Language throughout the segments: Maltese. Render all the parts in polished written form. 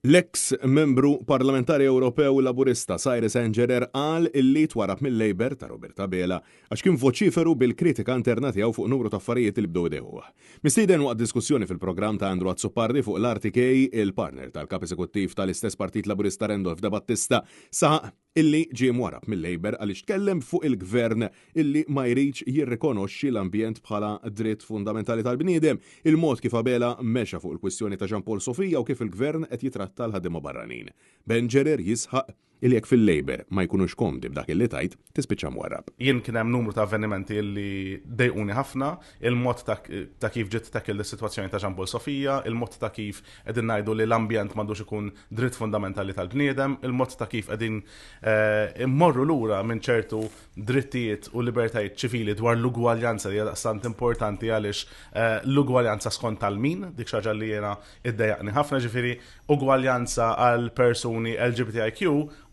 L-eks Membru Parlamentari Ewropew Laburista Cyrus Engerer qal illi twarrab mil-Labour ta' Robert Abela għax kien voċiferu bil-kritika interna tiegħu fuq numru ta' affarijiet li bdew idejquh. Mistieden waqt diskussjoni fil-programm ta' Andrew Azzopardi fuq l-RTK, il-partner tal-Kap Eżekuttiv tal-istess Partit Laburista Randolph Debattista saħaq illi ġie mwarrab mil-Labour għaliex tkellem fuq il-Gvern illi ma jridx jirrikonoxxi l-ambjent bħala dritt fundamentali tal-bniedem, il-mod kif Abela mexa fuq il-kwistjoni ta' Jean Paul Sofia u kif il-Gvern qed jitratta l-ħaddiema barranin. Bengerer jisħaq illi jekk fil-Labour ma jkunux komdi b'dak illi tgħid, tispiċċa mwarrab. Jien kien hemm numru ta' avvenimenti illi dejquni ħafna, il-mod ta' kif ġiet tackled is-sitwazzjoni ta' Jean Paul Sofia, il-mod ta' kif qegħdin ngħidu li l-ambjent m'għandux ikun dritt fundamentali tal-bniedem, il-mod ta' kif qegħdin eh, immorru lura minn ċertu drittijiet u libertajiet ċivili dwar l-ugwaljanza li hija daqstant importanti għaliex eh, l-ugwaljanza skont tal-min, dik xi ħaġa li jiena iddejjaqni ħafna ġifieri ugwaljanza għal persuni LGBTIQ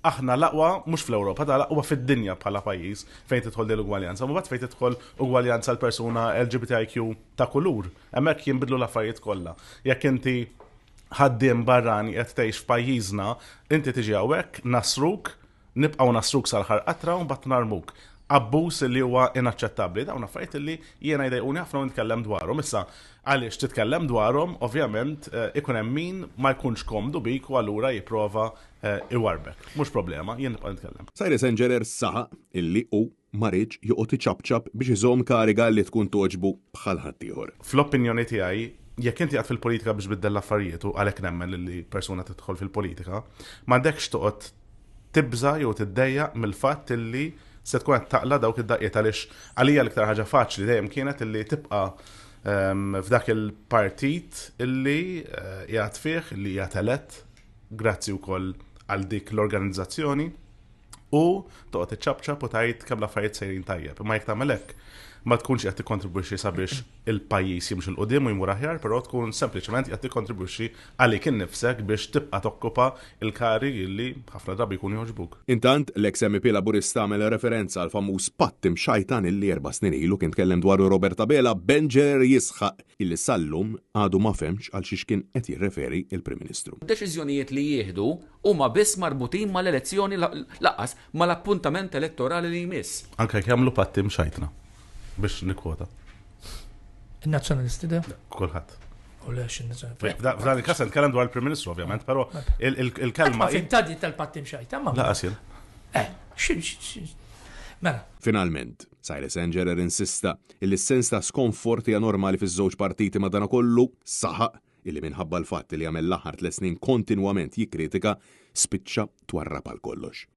aħna l-aqwa mhux fl-Ewropa, ta' l-aqwa fid-dinja bħala pajjiż fejn tidħol din l-ugwaljanza. Ma mbagħad fejn tidħol ugwaljanza għal persuna LGBTIQ ta' kulur, hemmhekk jinbidlu l-affarijiet kollha. Jekk inti ħaddiem barrani qed tgħix f'pajjiżna, inti tiġi hawnhekk, nasruk, nibqgħu nasruk sal-aħħar qatra u mbagħad narmuk. Abbuż li huwa inaċċettabbli. Dawn affarijiet li jiena jdejquni ħafna u nitkellem dwarhom. Issa, għaliex titkellem dwarhom, ovvjament eh, ikun hemm min ma jkunx komdu bik u allura jipprova eh, iwarbek. Mhux problema, jien nibqa' nitkellem. Cyrus Engerer saħaq illi hu ma riedx joqgħod iċapċap biex iżomm kariga li tkun togħġbu bħal ħaddieħor. Fl-opinjoni tiegħi, jekk inti qiegħed fil-politika biex tbiddel l-affarijiet u għalhekk nemmen li persuna tidħol fil-politika, m'għandekx toqgħod tibża' jew tiddejjaq mill-fatt illi se tkun qed taqla' dawk id-daqqiet għaliex għalija l-iktar ħaġa faċli dejjem kienet illi tibqa' ehm, f'dak il-partit illi eh, qiegħed fih, illi qiegħed elett, grazzi wkoll għal dik l-organizzazzjoni. U toqgħod iċċapċap u tgħid kemm l-affarijiet sejrin tajjeb. Imma jekk tagħmel hekk, ma tkunx qed tikkontribwixxi sabiex il-pajjiż jimxi 'l quddiem u jmur aħjar, però tkun sempliċement qed tikkontribwixxi għalik innifsek biex tibqa' tokkupa l-karigi li ħafna drabi jkunu jogħġbuk. Intant, l-eks MEP Laburista għamel referenza għall-famuż patt imxajtan illi erba' snin ilu kien tkellem dwaru Robert Abela, b'Benġerer jisħaq illi sal-lum għadu ma fehmx għal xiex kien qed jirreferi l-Prim Ministru. Deċiżjonijiet li jieħdu huma biss marbutin mal-elezzjoni lanqas mal-appuntament elettorali li jmiss. Anke jekk jagħmlu patti mxajtna, biex nikkwota. In-Nazzjonalisti de? Kulħadd. U le x'in-Nazzjonalisti. F'dan il-każ nitkellem dwar il-Prim Ministru ovvjament, però il-kelma. Ma fim tadi tal-patti mxajta ma. Laqas jien. Eh, xi Mela. Finalment, Cyrus Engerer insista illi s-sens ta' skonfort hija normali fiż-żewġ partiti madanakollu saħaq illi minħabba l-fatt li għamel l-aħħar tlett snin kontinwament jikkritika, spiċċa twarrab għal kollox.